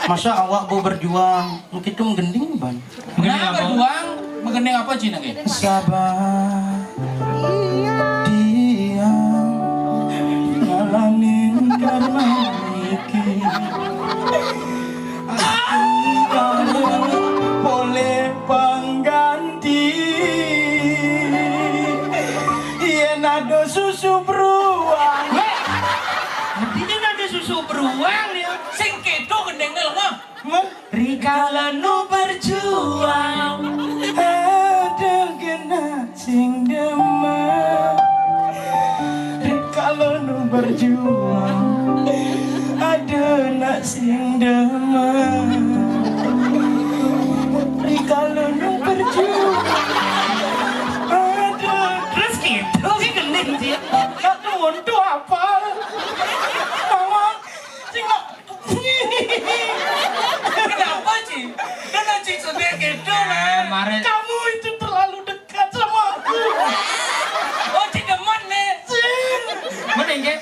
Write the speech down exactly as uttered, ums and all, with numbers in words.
Masa awak mau berjuang, mungkin itu menggending ban. Menggending apa? Berjuang, menggending apa, Cina, ke? Sabar, diam, ngalamin karma iki. Aku boleh pengganti. Yen ada susu beruang. Weh, mendingan ada susu beruang ya. Sing kedo gendengnya lemah. Rikala nu berjuang, ada kena sing demen. Rikala nu berjuang, ada nak sing demen. Rikala nu berjuang, ada. Terus gitu, ki gending dia. Nak tuh untuk apa? Mama, sing nak Kenapa, Ci? Dan Ci sedih gitu lah. Kamu itu terlalu dekat sama aku. Oh, Ci demen nih. Mending ya.